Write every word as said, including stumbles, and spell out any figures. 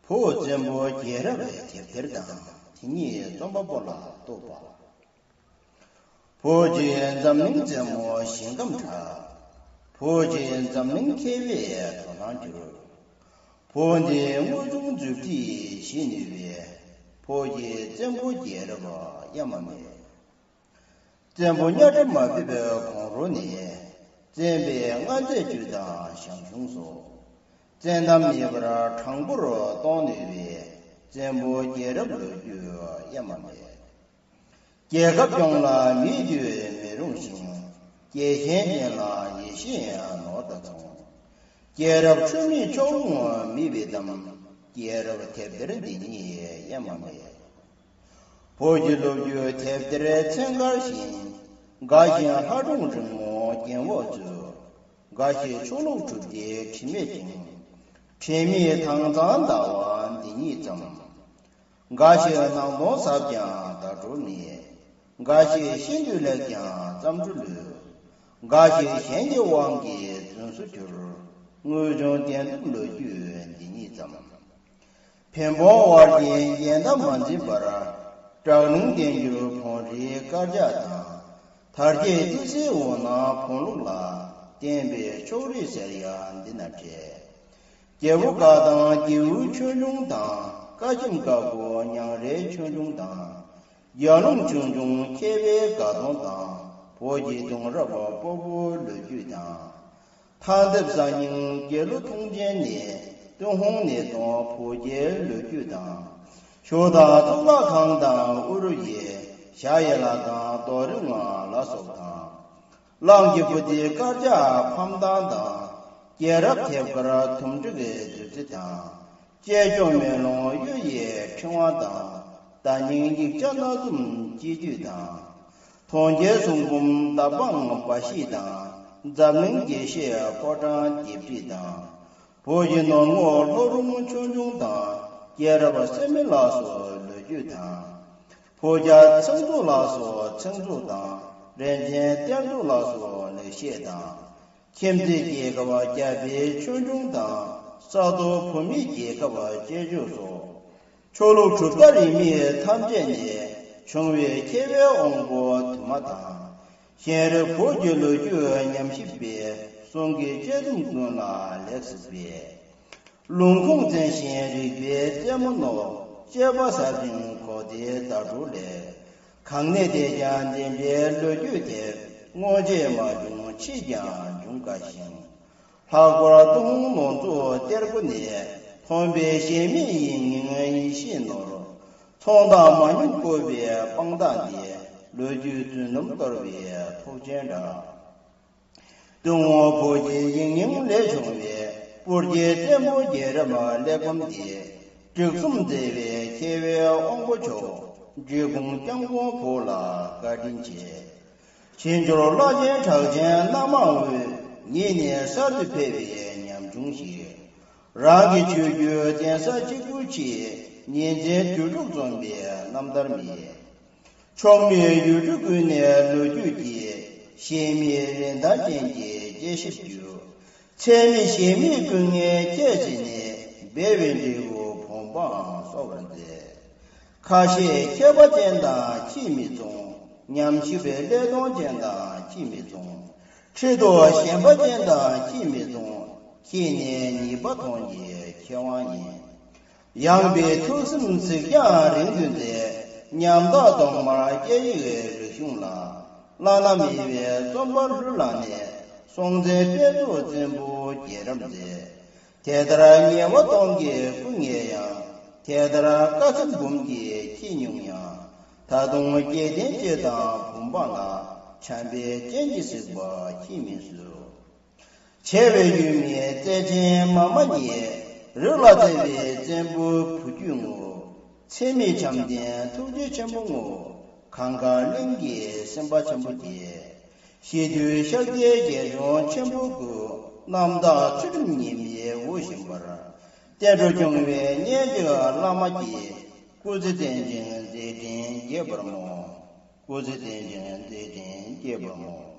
བོད་བཙན་པོ་རྒྱལ་རབས་དེབ་ཐེར་དང་། དེ་ཉིད་རྩོམ་པ་པོ་ལ་གཏུགས་པ། བོད་ཀྱི་འཛམ་གླིང་རྩེ་མོ་ཞིང་ཁམས་གྲགས། བོད་ཀྱི་འཛམ་གླིང་མཁས་པའི་དོ་སྣང་གྱུར། བོད་འདི་དངོས་བྱུང་མཛོད་བྲིས་ཞེས་ནུས་པའི། བོད་ཀྱི་བཙན་པོ་རྒྱལ་རབས་གཡའ་མ་མེད། བཙན་པོ་གཉའ་ཁྲི་མ་ཕེབས་གོང་རོལ་ནས། བཙན་པོའི་མངའ་མཛད་བཅུ་དང་ཞང་ཞུང་སོགས། བཙན་དང་མི་བར་དྲང་པོར་གཏོང་ནུས་པའི། བཙན་པོ་རྒྱལ་རབས་ལོ་རྒྱུས་གཡའ་མ་མེད། རྒྱལ་ཁབ་སྐྱོང་ལ་མི་རྒྱུ་མི་རུང་ཞིང་། རྒྱལ་ཞེན་ཅན་ལ་ཡེ་ཤེས་ནོར་དང་མཚུངས། རྒྱལ་རབས་འཁྲུལ་མེད་ཕྱོགས་ལྷུང་མེད་པའི་གཏམ། རྒྱལ་རབས་དེབ་ཐེར་འདི་ཉིད་གཡའ་མ་མེད། བོད་ཀྱི་ལོ་རྒྱུས་དེབ་ཐེར་ཚན་ཁག་བཞིན། དགའ་ཞིང་ལྷ་སྒྲུང་རིང་མོ་རྒྱན་འོག་མཛོད། དགའ་ཞིང་ཆོས་ལུགས་གྲུབ་མཐའི་དྲི་མེད་ཅིང་། དྲི་མེད་དྭངས་གཙང་ཟླ་བ་འདི་ཉིད་ཙམ། དགའ་ཞིང་སྣང་སྟོང་ཟབ་ཀྱང་ཟླ་གྲོགས་མེད། དགའ་ཞིང་ཤིན་ཏུ་ལེགས་ཀྱང་བརྩམས་སྒྲུང་ལུས། དགའ་ཞིང་གཞན་གྱི་དབང་གིས་རྫུན་བཟོ་གྱུར། དངོས་བྱུང་བདེན་སྟོབས་ལོ་རྒྱུས་འདི་ཉིད་ཙམ། བེམ་པོ་དབར་གྱི་འགལ་ཟླ་མ་འཛིན་པར། བྲག་རླུང་ལྡན་གྱུར་བོན་རིའི་དཀར་ཆག་དང་། དར་རྒྱས་ཏི་སེའི་འོད་སྣང་བོན་ལུགས་ལ། བརྟེན་པའི་ཕྱོགས་རིས་ཟེར་ཡང་འདི་ན་བྲལ། རྒྱལ་པོ་འགའ་དང་རྒྱལ་པོའི་ཆོས་འབྱུང་དང་། བཀའ་ཆེམས་བཀའ་བསྒོ་ཉང་རལ་ཆོས་འབྱུང་དང་། ཡར་ཀླུང་ཆོས་འབྱུང་མཁས་པའི་དགའ་སྟོན་དང་། བོད་ཀྱི་གདུང་རབས་སྤོ་བོའི་ལོ་རྒྱུས་དང་། ཐང་དེབ་གསར་རྙིང་རྒྱལ་གླུ་ཐུང་ཅན་ནས། ཏུན་ཧོང་ནས་དང་བོད་རྒྱལ་ལོ་རྒྱུས་དང་། ཞོ་དང་གཙུག་ལག་ཁང་དང་དབུ་རུ་ཡི། ཞྭ་ཡི་ལ་དང་རྡོ་རིང་ལ་སོགས་དང་། གླང་གི་བུ་དེ་དཀར་ཆག་ཕམ་ཐང་དང་། རྒྱལ་རབས་དེབ་དཀར་དུམ་སྒྲིག་བདུད་རྩི་དང་། ཅལ་ཅོག་མེ་ལོང་གཡུ་ཡི་ཕྲེང་བ་དང་། བརྡ་རྙིང་ཡིག་ཆ་སྣ་འཛོམས་སྤྱི་འཐུས་དང་། ཐོན་སྐྱེད་གསུང་འབུམ་མདའ་འབངས་འབའ་ཞིག་དང་། འཛམ་གླིང་དགེ་བཤེས་ཕོ་བྲང་རྒྱས་བྲིས་དང་། བོད་ཀྱི་ནོར་ངོགས་ལྷོ་རོང་ཆོས་འབྱུང་དང་། རྒྱལ་རབས་སད་མི་ལ་སོགས་ལོ་རྒྱུས་དང་། བོད་རྒྱལ་ཚང་འཛུགས་ལ་སོགས་ཚིག་མཛོད་དང་། རིན་ཆེན་གཏེར་མཛོད་ལ་སོགས་ལེགས་བཤད་དང་། ཁྱིམ་མཚེས་རྒྱལ་ཁབ་རྒྱ་བལ་ཆོས་འབྱུང་དང་། ས་ཐོག་བོད་མིའི་རྒྱལ་ཁབ་དཔྱད་བརྗོད་སོགས། ཆོས་ལུགས་གྲུབ་མཐའ་རིས་མེད་ཐམས་ཅད་ནས། བྱུང་བའི་མཁས་པའི་དབང་པོ་དུ་མ་དང་། གཞན་རིགས་བོད་ཀྱི་ལོ་རྒྱུས་ཉམས་ཞིབ་པའི། གསུང་གི་དཔྱད་རྩོམ་ཀུན་ལ་ལེགས་གཟིགས་པའི། ལུང་ཁུངས་བཙན་ཞིང་རིག་པའི་རྩེ་མོ་རྣོ། དཔྱད་པ་ཟབ་ཅིང་གོ་བདེའི་ཟླ་གྲོགས་ལས། གང་ནས་བལྟས་ཀྱང་འདི་འདྲའི་ལོ་རྒྱུས་དེ། སྔོན་ཆད་མ་བྱུང་ཕྱིས་ཀྱང་འབྱུང་དཀའ་ཞིང་། ལྷག་པར་ཏུན་ཧོང་ནོར་མཛོད་གཏེར་སྒོ་ནས། ཐོན་པའི་གཞལ་མེད་ཡིག་རྙིང་ཡིད་བཞིན་ནོར། ཚོང་བདག་མ་ཉུང་བཀོད་པའི་དཔང་རྟགས་འདི། ལོ་རྒྱུས་རྫུན་གཏམ་གཏོར་བའི་ཐོག་ཆེན་འདྲ། ཏུན་ཧོང་བོད་ཀྱི་ཡིག་རྙིང་ལས་བྱུང་བའི། སྤུར་རྒྱལ་བཙན་པོ་རྒྱལ་རབས་ཀླད་གོམ་འདི། སྒྲིག་གསུམ་མཛད་པའི་མཁས་པའི་དབང་པོ་མཆོག་འབྲི་གུང་སྐྱབས་མགོན་བོད་ལ་བཀའ་དྲིན་ཆེ། ཕྱི་འབྱོར་བླ་ཆེན་གྲགས་ཅན་རྣམ་མང་དབུས། ཉིད་ནས་གསར་དུ་ཕེབས་པའི་ཉམ་ཆུང་ཞིག་རང་གི་ཆོས་བརྒྱུད་གདན་ས་གཅིག་པུ་ཆེ། ཉིན་མཚན་དུས་དྲུག་འཛོམས་པའི་རྣམ་ཐར་མེད། ཕྱོགས་མེད་ཡུལ་གྲུ་ཀུན་ནས་ལོ་རྒྱུས་ཀྱི། གཞལ་མེད་རིན་ཐང་ཅན་གྱི་དཔྱད་ཞིབ་བརྒྱུད། ཚད་མེད་གཞལ་མེད་ཀུན་ལྔའི་ཁྱད་བྱས་ནས། སྦས་པའི་འབྲས་བུ་བུམ་པའང་གསོ་བར་མཛད། ཁ་ཤས་མཁས་པ་ཅན་དང་ཁྱད་མི་མཚུངས། ཉམས་ཞིབ་པའི་ཀླད་སྟོང་ཅན་དང་ཁྱད་མི་མཚུངས། ཁྲི་ཐོག་ཞེན་པ་ཅན་དང་ཁྱད་མི་མཚུངས། ཁྱེད་ནི་ཉེས་པ་མཐོང་གི་མཁས་དབང་ཡིན། ཡངས་པའི་ཐུགས་སེམས་གཟིགས་རྒྱང་རིང་དུ་མཛད། ཉམ་ཐག་གདོང་དམར་སྐད་ཡིག་རིག་གཞུང་ལ། བླ་ན་མེད་པའི་རྩོམ་པ་ལྷུར་བླངས་ནས། སྲོང་བཙན་དཔལ་འཛུགས་བཙན་པོའི་རྒྱལ་རབས་མཛད། དེ་ལྟར་ཉེས་པ་སྟོང་གིས་སྐུ་ངལ་ཡང་། དེ་ལྟར་དཀའ་སེམས་འབུམ་གྱིས་ཁྱེད་མྱོང་ཡང་། ད་དུང་རྒྱལ་བསྟན་སྤྱི་དང་བུམ་པ་ལ། བྱམས་པའི་སྤྱན་གྱིས་གཟིགས་པ་ཁྱེད་མི་བཟོད། བྱེ་བའི་ཡུལ་མི་བརྩེ་ཆེན་མ་མ་ཉིད། རིགས་ལ་བརྩེ་བའི་བཙན་པོའི་བུ་རྒྱུད་ངོ་། ཚད་མེད་བྱམས་ལྡན་ཐུགས་རྗེ་ཆེན་པོ་ངོ་། གངས་དཀར་གླིང་གི་སེམས་དཔའ་ཆེན་པོ་སྐྱེས། ཤི་དུས་ཤཱཀྱའི་རྒྱལ་གཞུང་ཆེན་པོ་བསྐུལ། རྣམ་དག་ཚུལ་ཁྲིམས་ཉི་མའི་འོད་བཞིན་འབར། བསྟན་འགྲོ་སྐྱོང་བའི་གཉེན་གཅིག་བླ་མ་སྐྱེས། སྐུ་ཚེ་བརྟན་ཅིང་མཛད་འཕྲིན་རྒྱས་པར་སྨོན། སྐུ་ཚེ་བརྟན་ཅིང་མཛད་འཕྲིན་རྒྱས་པར་སྨོན།